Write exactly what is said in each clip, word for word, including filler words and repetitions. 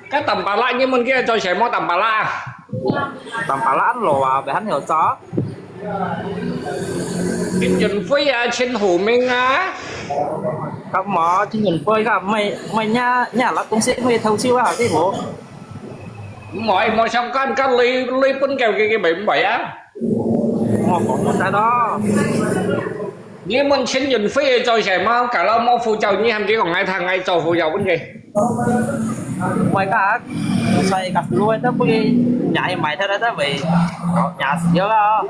該Tampalak，你問佢做事無Tampalak啊？Tampalak安老啊，毋係還有早？陳雲輝啊，陳虎明啊。該無，陳雲輝个，毋係，毋係，若，若laptop公司，毋係偷笑啊，係無？毋係，無相干，該鐳，鐳分佢，佢，佢毋係，毋係啊。我講毋得咯。你問陳雲輝做事無？假如無護照，你喊佢講𠊎聽，𠊎做護照分佢。 Mai ka, sai ka lu ta pui nya mai ta ta wei, nya siu la.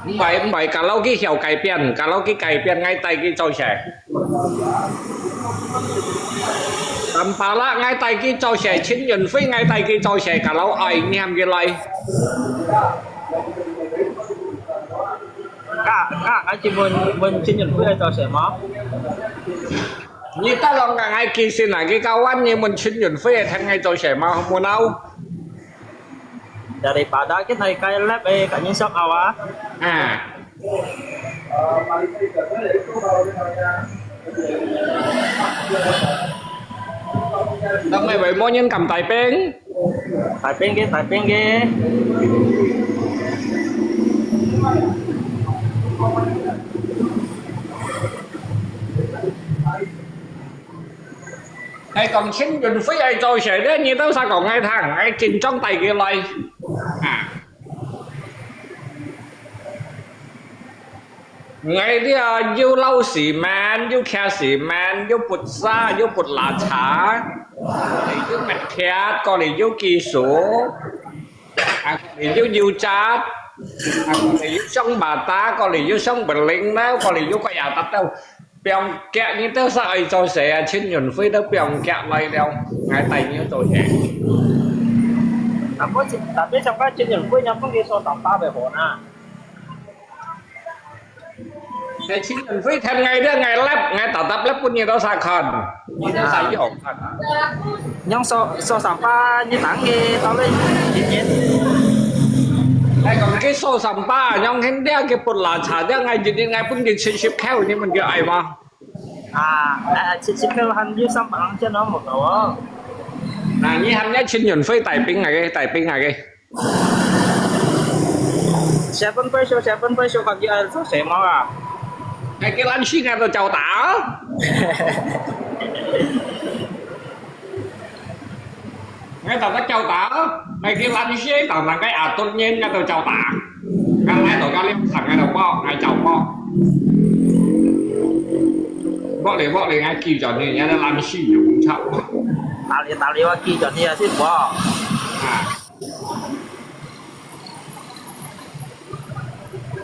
毋係，毋係，假如佢曉改變，假如佢改變，𠊎帶佢做事。Tampalak，𠊎帶佢做事，陳雲輝，𠊎帶佢做事，假如愛，你喊佢來。Ka, ka, ka chỉ muốn, muốn xin nhận quỹ cho sẽ mà. 你打電話同𠊎寄信啊，佢教阮你問陳雲輝係聽𠊎做事嘛，無鬧。Daripada kita kaya lep eh, kanya sok awa. À. Tông mày với mỗi nhân cảm tài ping. Tài ping kì, tài ping kì. Hay còn xin Dùn Phí ai cho sẻ đấy, như tao sao còn ai thằng, ai trình trong tay kì lại. À. Ngai lia yau lau simen, yau kia simen, yau put sa, yau put la cha, yau met thiat, kau li yau ki su, a, kau li yau yau chat, a, kau li yau song bata, kau li yau song beling nau, kau li yau kau ya tat tau. Piang kiak ni tau sa ai cho sẻ a, Chin Yun Fui tau piang kiak lai liao, ngai tai ni cho sẻ. Tapi, tapi sampai Chin Yun Fui nyambung di so tampa be hona. Ngai Chin Yun Fui then ngai dia ngai lep, ngai tatap lep pun ni tau sa khan. Ni tau sa yong khan. Nyong so, so sampa ni tang ke tau le ni ni. Ai kong ke so sampa, nyong hen dia ke pun la cha dia ngai ni ngai pun ni chin sip khau ni mun ke ai ma. À, à, à, chip chip kêu han yau sam bang chân nó một đầu. Nà, ni han ya Chin Yun Fui tai ping ai ke, tai ping ai ke. Seven peso, seven peso kaki ai so sẻ mau à. Ai ke lan si ngai tau chau ta. Ngai tau ka chau ta, ngai ki lan si tau nang kai a tot nyen ngai tau chau ta. Ngai lai tau ka liang thang ngai tau bok, ngai chau bok. Bok li bok li ngai ki chon ni, ngai lan si yung chau. Ta li ta li wa ki chon ni a si bok. À.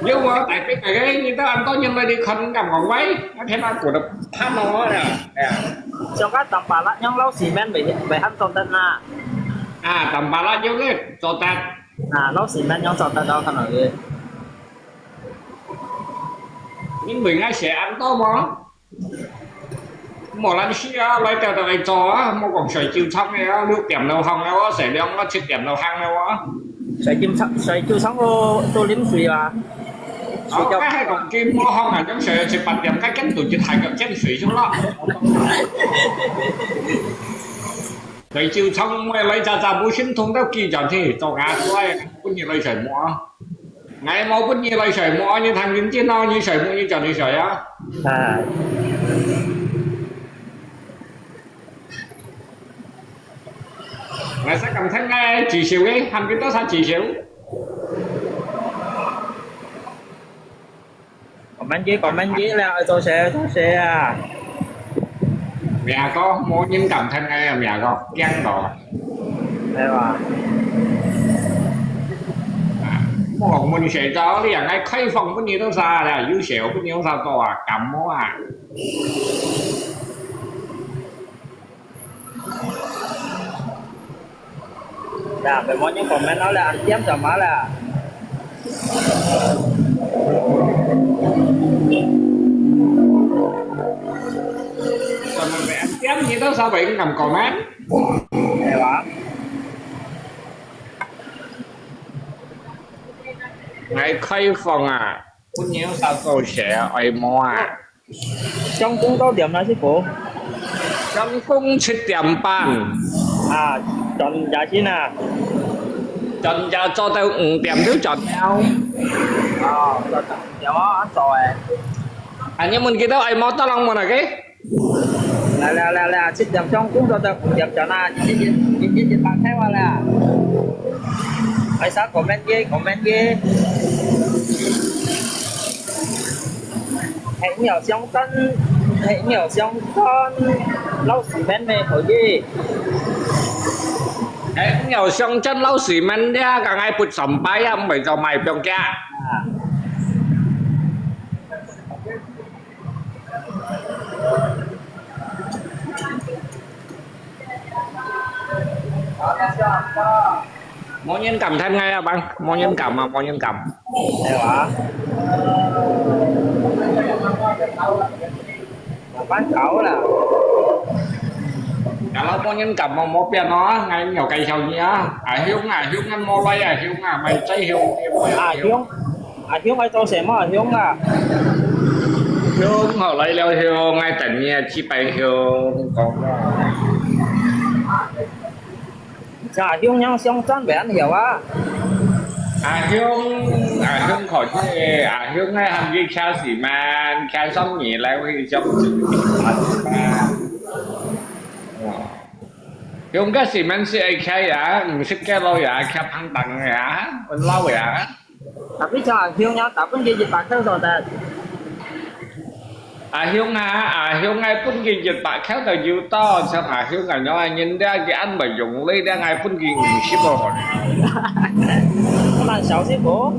Yau wa tai pek ai ke, ni ta an to nyen lai di khon ngam ngong wai, ngai phen a ku da phan no ya. Ya. Trong ka tam pa la nyong lau simen be be han to tan na. À, tam pa la yau le, cho tat. À, lau simen nyong cho tat lau kan lau ye. Nin mui ngai sẻ an to mo. Mò lan si a, lai tao tao ai cho a, mò kong soi chiu chong ne a, lu tiam lau hong ne a, sẻ liang a, chit tiam lau hang ne a. Soi chiu chong, soi chiu chong ô, tô lim sui a. Sui chiu. Ka hai kong kim mò hong a, jang soi chit pat tiam, ka ken tu chit hai ka ken sui chiu la. Soi chiu chong mò lai cha cha bu sin thung tao ki chan thi, cho nga soi, kun ni lai soi mò. Ngai mò pun ni lai soi mò, ni thang yin chin no, ni soi mò ni cho ni soi a. À. Ngai sa kam thang ngai chỉ siu ke, han kin to sa chỉ siu. Comment ji, comment ji le, ai cho sẻ, cho sẻ à. Mia ko, mò yin kam thang ngai, mia ko, kiang to. Ai wa. Mò mun sẻ cho, li yang ngai khai phong pun ni to sa le, yu sẻ pun ni to sa to a, kam mò a. Nà, phải mò những comment đó là ăn tiêm cho má là. Cho nên phải ăn tiêm như đó sao vậy, ngầm comment. Hay quá. Ngai khai phong à, pun ni to sa to sẻ, ai mò a. Trong cung tô điểm là sư phụ? Trong cung chit tiam pan. À, 轉夜先啊？轉夜做到五點就轉了。哦，做到五點哦，恁早誒。啊，你問幾多愛無？Tolong問啊，OK？來來來來，七點鐘工作到五點轉啊，日日日日日日白開話啦。愛啥comment个，comment个。係你有相關，係你有相關，老師們咩可以？係你有相關老師們呀，剛才不上班呀，毋會做賣放假。啊。無人敢聽𠊎啊，bang，無人敢啊，無人敢。係啊。慢慢搞啦。Kalau無人敢，無，無變咯，𠊎有介紹你啊。阿兄啊，兄啊，無來啊，兄啊，賣齋兄，阿兄。 阿兄愛做什麼？阿兄啊？兄好來了，兄，𠊎等你啊，幾擺兄講啊。像阿兄樣相爭會恁曉啊？阿兄，阿兄可以，阿兄愛喊佢騎cement，騎上你來回相爭。哦。兄个cement係愛騎呀，毋識騎路呀，騎碰撞呀，分老呀。 Tapi像阿兄樣，打分佢一百箍做得。阿兄啊，阿兄，𠊎分佢一百箍就有到，像阿兄恁樣啊，人家佢恁會用力，這𠊎分佢五十个好了。恁小心哦。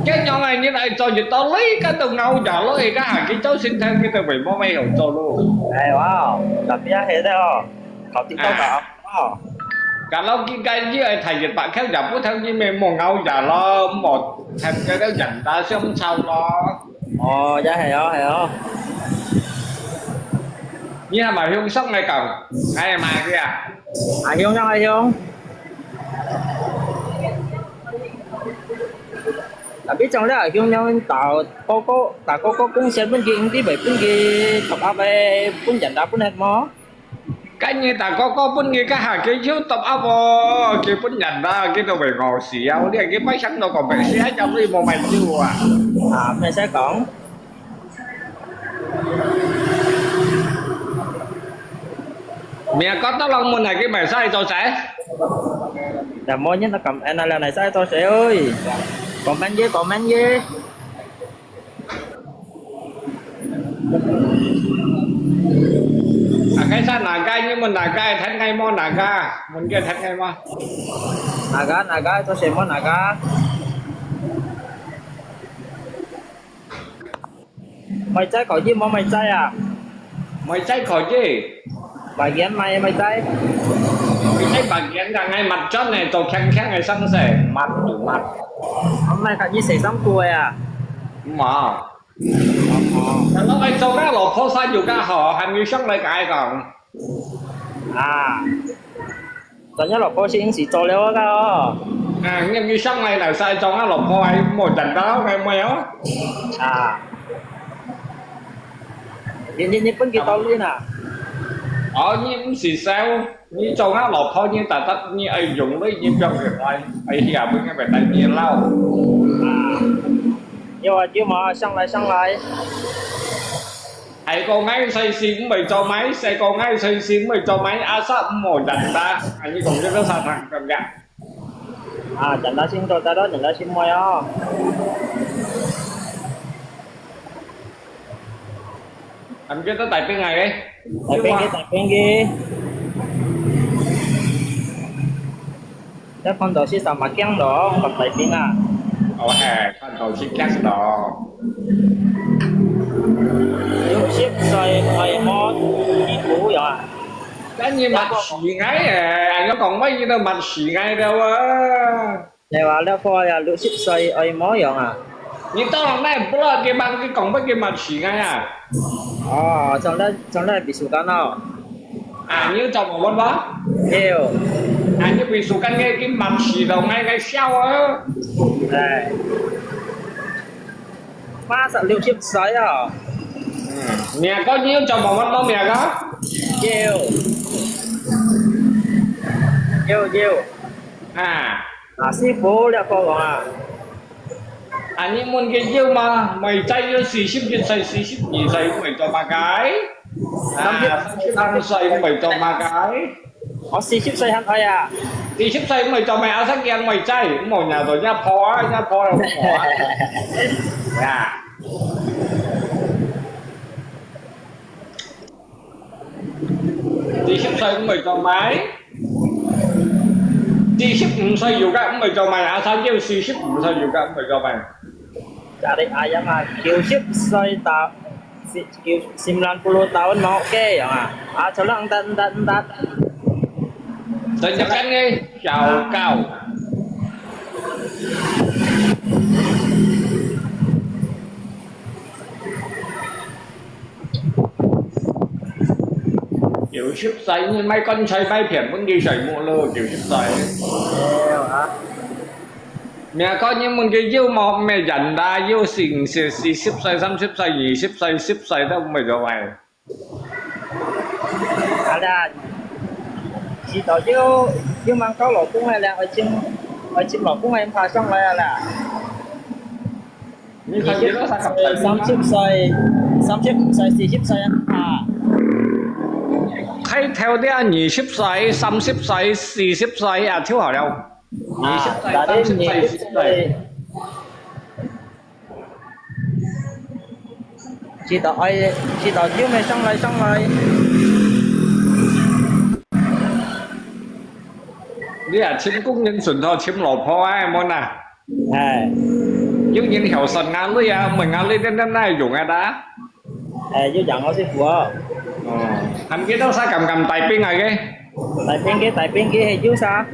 恁樣啊，人愛做一道理，該都咬牙咯，而家行去做先生，佢都會無咩好做咯。哎，哇哦，tapi係个哦，考慮到个哦。 哦。Kalau佢个，佢愛提一百箍，也不聽，佢咪莫咬牙咯，莫聽佢个人家相吵咯。哦，也係哦，係哦。你係咪向上來講？哎呀媽呀！阿兄，阿兄。Tapi trong這阿兄，你打哥哥，打哥哥工錢分佢，你知會分佢top up个，分人家分忒無？ 該你打哥哥分佢該下，佢又top up哦，佢分人啦，佢都會餓死啊！你佢買生到個白死啊，就你無買酒啊？啊，毋使講。明哥到冷門啊，佢買晒做啥？那麼你那咁，哎，那了，那晒做啥？哎，comment个，comment个。 啊，該儕哪个，你問哪个，聽𠊎無哪个，問佢聽𠊎無？哪个，哪个，做什麼哪个？賣齋可以無賣齋啊？賣齋可以。 Bagian mai，mai tai。Mai tai bagian ka ngai mat chon ne，做輕輕个聲勢，mat就mat。Mai ka你洗衫褲个啊？無。Kalau愛做个老婆生有較好，還有上來个愛講。啊，做若老婆先時做了个哦。啊，你有上來了，使做个老婆還無等到，還無哦。啊。你，你，你分幾多錢啊？哦，你毋使愁。 你做吾老婆，你特特你愛用力，你放佢來，愛歇分佢會帶你老。啊，有啊，有嘛，上來，上來。大个𠊎隨時毋會做mai，細个𠊎隨時毋會做mai，asal毋好janda。啊，你講這個啥人講个？啊，janda先做得咯，janda先會哦。 Am kita typing ai. Typing ke, typing ke. Dia kan dosis sama kiang dong, bukan typing ah. Oh, eh, kan dosis kiang dong. 六十歲愛摸地府有啊？該你mat死𠊎誒，恁樣講話，你都mat死𠊎了啊！ 你話這個呀，六十歲愛摸樣啊？你當然那不了，佢幫佢講，幫佢mat死𠊎啊！哦，從來從來比數กัน哦。啊，你有做過問嗎？有。啊，你比數กัน个，佢mat死到𠊎个笑啊！哎。 八十六十歲啊！嗯，你阿哥你有做過問嗎？你阿哥？有。有，有。啊。啊，師傅，你講啊。啊，你問佢有無？妹仔有四十一歲、四十二歲，毋會做麼个？啊，三十歲毋會做麼个？我四十歲還愛啊。四十歲毋會做麼个？阿生驚妹仔，毋好惹到若婆啊，若婆了毋好啊。啊。 四十歲毋會做麼个？四十五歲又該毋會做麼个？阿三舅四十五歲又該毋會做麼个？Cari ayam啊，九十歲到，九，sembilan puluh tahun mau ke, ya, ah. Ah, colang, entat, entat, entat. 等一下，小狗。 九十歲，你買棺材買片分佢睡目咯，九十歲。哎喲啊。明哥，你問佢有無，毋係人啦，有四，四，四十歲、三十歲、二十歲、十歲都毋會做壞。啊啦，知道有，有吂夠老公个啦，愛尋，愛尋老公个，怕上來啊啦。 你看你那三十歲，三十歲，三十五歲、四十歲啊。開頭的二十歲、三十歲、四十歲啊，就好了。二十歲、啊，三十歲、四十歲。知道愛，知道有無上來，上來。你啊，尋工人順道尋老婆啊，無啦。 哎。有人孝順𠊎女啊，問𠊎女點點哪用啊啦？哎，有養我師傅哦。哦，還記得啥敢敢帶兵啊个？帶兵个，帶兵个，係有啥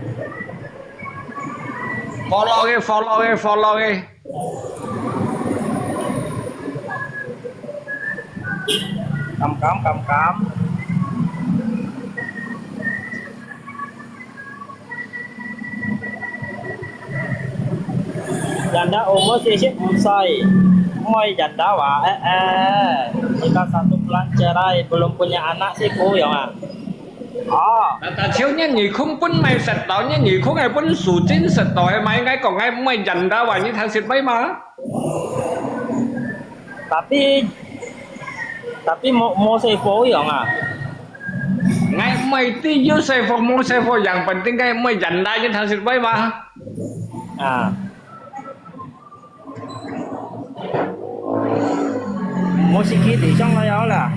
？Follow个，follow个，follow个。敢敢，敢敢。 Janda umur四十五歲，妹janda話，誒誒，nikah satu bulan cerai，belum punya anak，師傅樣啊？哦。但但少年你空本買食到，你你空係本數真食到，係咪？應該講係妹janda話，你聽識未嘛？ Tapi，tapi無，無細貨樣啊。𠊎毋係知有細貨無細貨，yang penting該妹janda，你聽識未嘛？啊。無時機地上來好啦。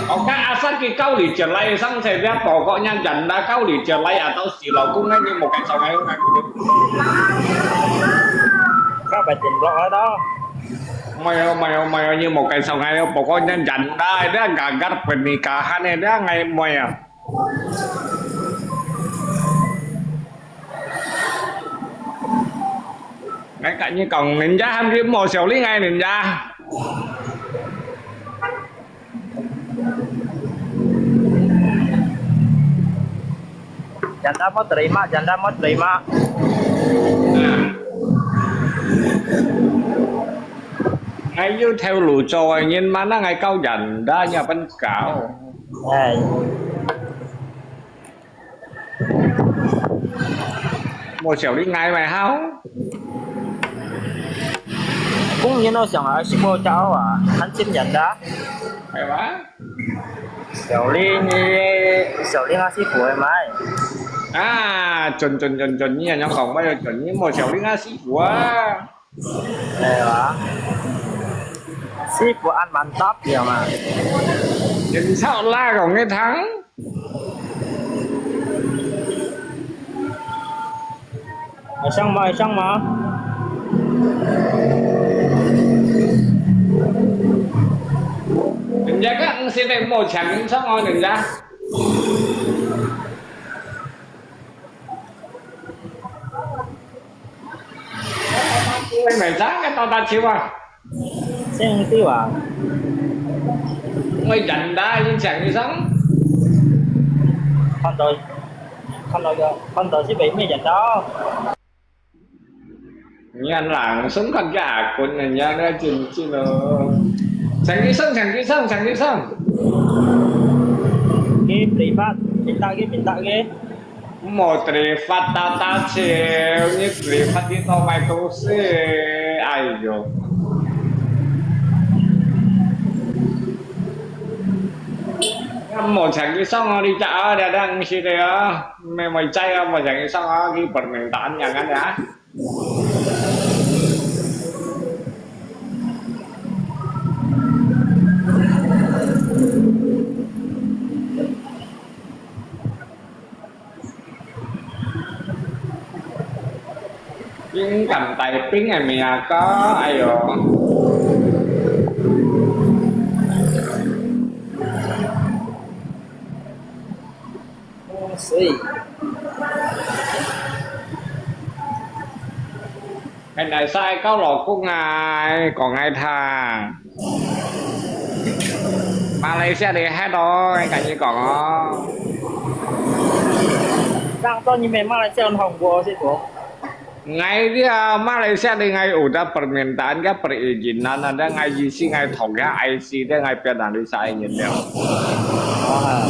Oka asal ki kau li jelai sang saya dia pokoknya janda kau li jelai atau si laukung ni mau kaisau ngai ngai. Kau batin blok lah tau. Mayo mayo mayo ni mau kaisau ngai pokoknya janda dia gagal pernikahan dia ngai mayo. Ngai kat ni kong ninja ham di mo siau li ngai ninja. Janda mau terima, janda mau terima. Ngai yu theo lu cho ngai ngin mana ngai kau janda nya pen kau. Ai. Mo siau li ngai mai hao. Kung yin no siang a sipo chao a, han chim yan da. Ai wa? Siau li ni, siau li nga sipo ai mai. A, chun chun chun chun ni yang kong mai chun ni mo siau li nga sipo a. Ai wa? Sipo an mantap ya ma. Insya Allah kong ngi thang. Ai sang ma, ai sang ma. Ninja ka ang sini mo chang sang o ninja. Ôi, mày chắc cái tao ta chịu à? Xem tiêu à? Mày dành đá với chàng đi sống. Con tôi, con tôi, con tôi chỉ bị mày dành đó. Nyan lang, sống con cái hạt quần này nha, nó chim chim nó. Chàng đi sống, chàng đi sống, chàng đi sống. Cái bì 明白个，明白个。莫得發大大錢，你得發幾多買東西，哎喲。莫請佢上哦，你隻啊，你毋識个啊，莫莫在啊，莫請佢上啊，佢permintaan yang kan ya. 勇敢大兵个名啊，哎喲。所以，現在晒高老公啊，講來聽。馬來西亞个hello，𠊎跟你講哦。上到你們馬來西亞很恐怖哦，是不？ Ngai dia Malaysia ni ngai udah permintaan ka perizinan ada ngai isi ngai thok ya I C dia ngai pian dari sa ingin dia. Wah.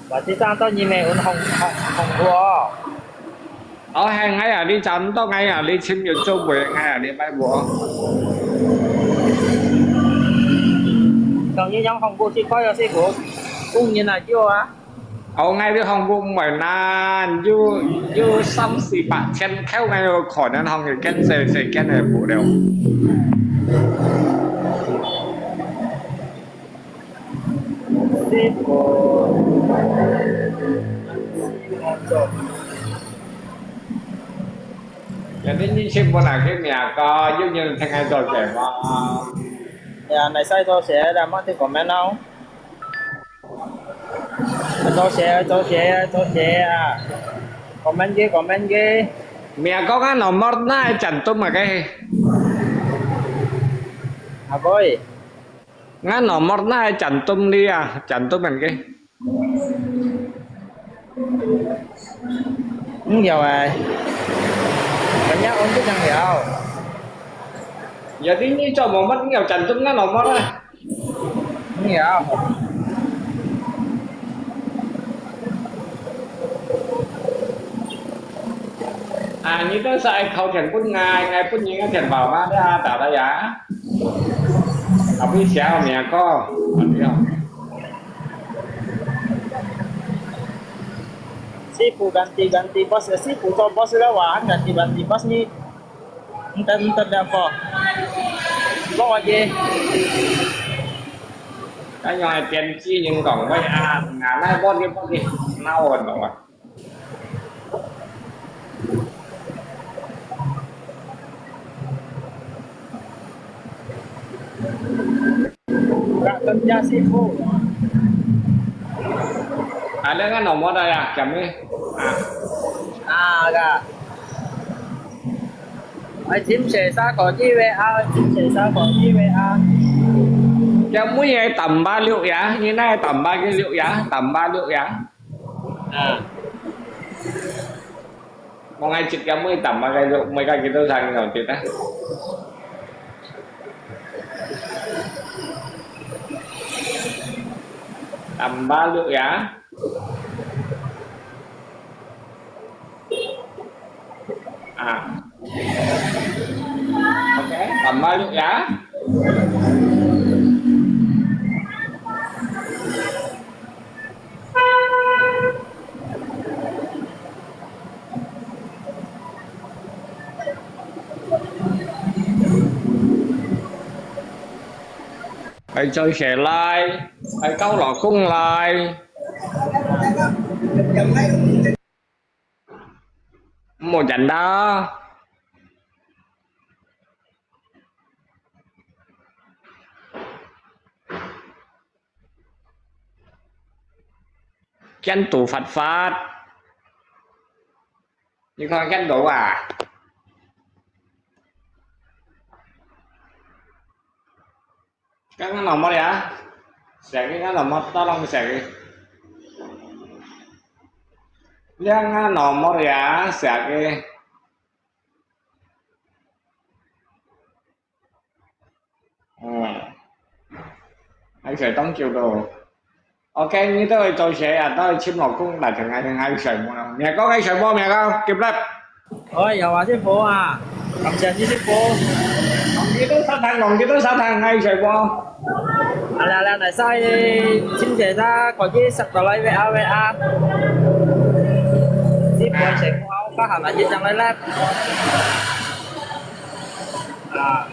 Berarti sang tu ni mai un hong hong hong bua. Oh, hai ngai ah, ni chăm to ngai ah, ni chim yu chu bui ngai ah, ni mai bua. Kau ni yang hong bua si kau ya si bua. Kau ni na jiu ah. เอาไงที่ห้องบุ้มไหวนานอยู่อยู่ซ้ำสี่ปะเช่นแค่ไงขอนั้นห้องอยู่แค่เซเซแค่ในบุเดียว Jadi ni siapa nak ke ni aku yung yung tengah tu siapa? Ya, nai sai tu siapa dah mati komen tau. 多謝，多謝，多謝啊！Comment ke, comment ke. Mia ko nga nomor na jantum ake. Akoy. Nga nomor na jantum lia, jantum ake. Không hiểu ai. Kanya untuk yang hiểu. Jadi ni cho nomor ni jantum nga nomor ah. Iya. À, như đó sao ai khâu thiện bút ngài, ngài bút những cái thiện bảo mà đã tạo ra ya. Apa siapa ni aku? Apa ya? Sifu ganti-ganti bos, sifu to bos lah wah, ganti-ganti bos ni. Entah, entah dah apa. Bawa je. Kan yang ai tian ji yang kong wei a, ngah lai bot ni bot ni, nau an lo a. Kak Tun ya sifu. Ada kan nomor dah ya, kami. Ah, kak. Ai chim sẻ xa khỏi đi về a, ai chim sẻ xa khỏi đi về a. Kami ai tambah liu ya, ini nai tambah ke liu ya, tambah liu ya. Ah. Mong ai chip kami tambah ke liu, mereka gitu sang ngon chip ah. Tambah liu ya. À. Ok, tạm bye Lục Yà. Ai cho sẻ like, ai cáo lò khung like. Một chén đó. Chén tủ phật phật. Như con chén tủ à. Kan ngăn nomor ya. Segi ngăn nomor, tolong segi. Yang ngăn nomor ya, segi. Hmm. Ai sẽ tống chiều đồ. OK，你都會做事啊，都會尋老公來同𠊎，𠊎睡無咯？你講𠊎睡無，你講，keep up。哎，有啊，師傅啊，感謝你，師傅。你都沙灘，你都沙灘，𠊎睡無？啊，來來來，晒，親切啦，可以塞到來喂啊喂啊。師傅，師傅好，該下來一張來啦。啊。